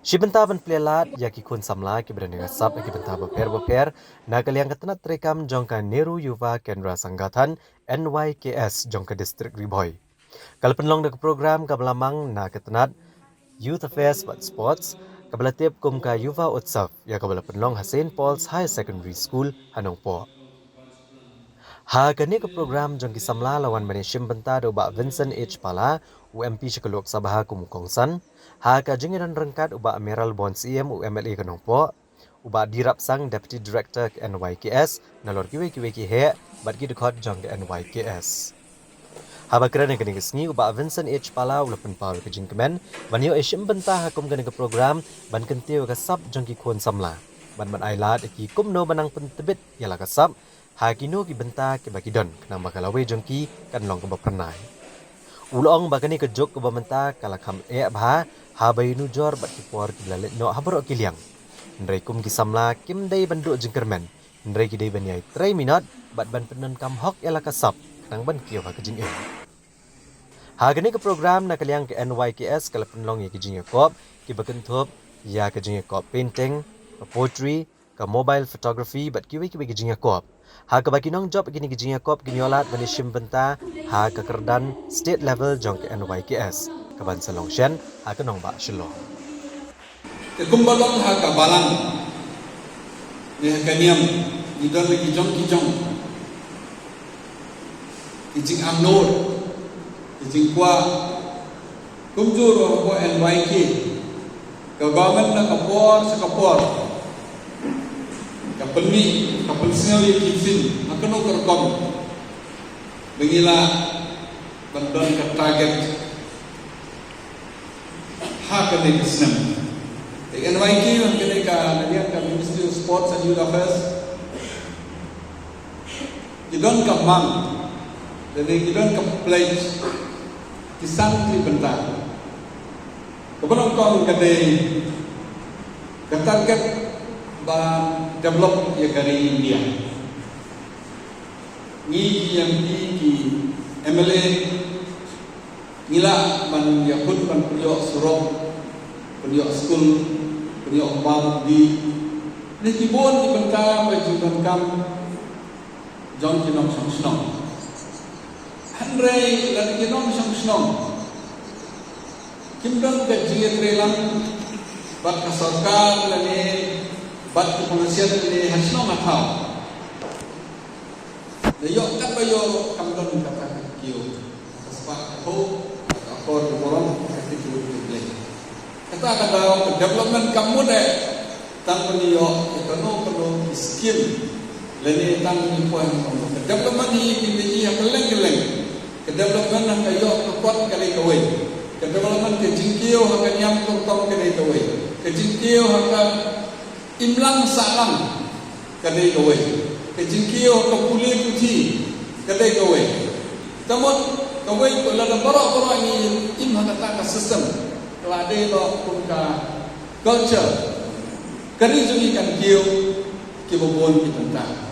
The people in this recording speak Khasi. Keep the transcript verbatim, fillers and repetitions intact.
Shi bynta ban plie lad ïa ki khun samla kiba don ïa ka sap ha ki bynta bapher bapher, na ka liang ka tnat treikam jong ka Nehru Yuva Kendra Sangathan, N Y K S, jong ka district Ri Bhoi. Ka la pynlong da ka program kaba la mang na ka tnat Youth Affairs bad Sports, kaba la tip kum ka Yuva Utsav, ïa kaba la pynlong ha Saint Paul's Higher Secondary School, ha Nongpoh. Ha kane ka program jong ki samla la wan ban ïashim bynta da u Bah Vincent H Pala, u M P sha ka Lok Sabha kum u kongsan. Ha ka jingïadon ryngkat u Bah Mayralborn Syiem, u M L A ka Nongpoh, u Bah D Rapsang, Deputy Director ka N Y K S, nalor kiwei kiwei ki heh bad ki dkhot jong ka N Y K S. Haba kren ha kane ka sngi u Bah Vincent H Pala u la pynpaw ïa ka jingkmen ban ïoh ïashim bynta ha kum kane ka program ban kyntiew ïa ka sap jong ki khun samla, ban ban ai lad ïa ki kumno ban nang pyntbit ïa la ka sap ha kino ki bynta kiba ki don, khnang ba ka lawei jong ki kan long kaba phyrnai. U la ong ba kane ka juk kaba mynta ka la kham eh bha haba ïanujor bad ki por kiba la leit noh ha baroh ki liang. Hynrei kum ki samla kim dei ban duh jingkyrmen, hynrei ki dei ban ïai trei minot bad ban pyndonkam hok ïa la ka sap, khnang ban kiew ha ka jingim. Ha kane ka program na ka liang ka N Y K S ka la pynlong ïa ki jingïakop kiba kynthup ïa ka jingïakop painting, ka poetry, ka mobile photography bad kiwei kiwei ki jingïakop. Ha kaba ki nongjop kine ki jingïakop kin ïoh lad ban ïashim bynta ha ka kyrdan state level jong ka N Y K S, kaban sa long shen ha ka nongbah Shillong. Te kumba long ha ka balang ne ha ka niam, ngi don la ki jong ki jong ki jingangnud, ki jingkwah. Kumjuh ruh hapoh N Y K, ka government na ka por sha ka por ka pynmih, ka pynsngew ïa ki fin ha kano ka rukom ba ngi lah ban don ka target ha kane ka snem. Te N Y K, ha kane ka, na liang ka Ministry of Sports and Youth Affairs, ki don ka mang, lane ki don ka pledge, ki san tylli bynta. Kaba nyngkong ka dei ka target ban develop ïa ka ri India. Ngi ki M P, ki M L A, ngi lah ban ïakhun ban pynïoh surok, pynïoh skul, pynïoh bam di. Ngi ki bun ki bynta ba jingdonkam jong ki nongshong shnong. Hynrei lada ki nongshong shnong kim don ka jingïatreilang bad ka sorkar lane bad ki pynïashitom lane ha shnong ha thaw, la ïoh katba ïoh ruh kam don kata ka kiew, ka spah ka hok, ka akor ka burom, ka kyrkhu ka Blei. Kata ka daw ka development kam mut eh tang ban ïoh ïa kano kano ki skim lane tang ban ïoh poi ha kano. Ka development hi ki mih ha kylleng kylleng. Ka development ha ka ïoh ka kot ka dei kawei. Ka development ka jingkiew ha ka niam kyrtong ka dei kawei. Ka jingkiew ha ka imlang sahlang ka dei kawei. Ka jingkiew ha ka pule puthi ka dei kawei. Te mut kawei pat lada baroh baroh ngi im ha kata ka system, ka la dei noh kum ka culture, ka ri jong ngi kan kiew kiba bun ki bynta.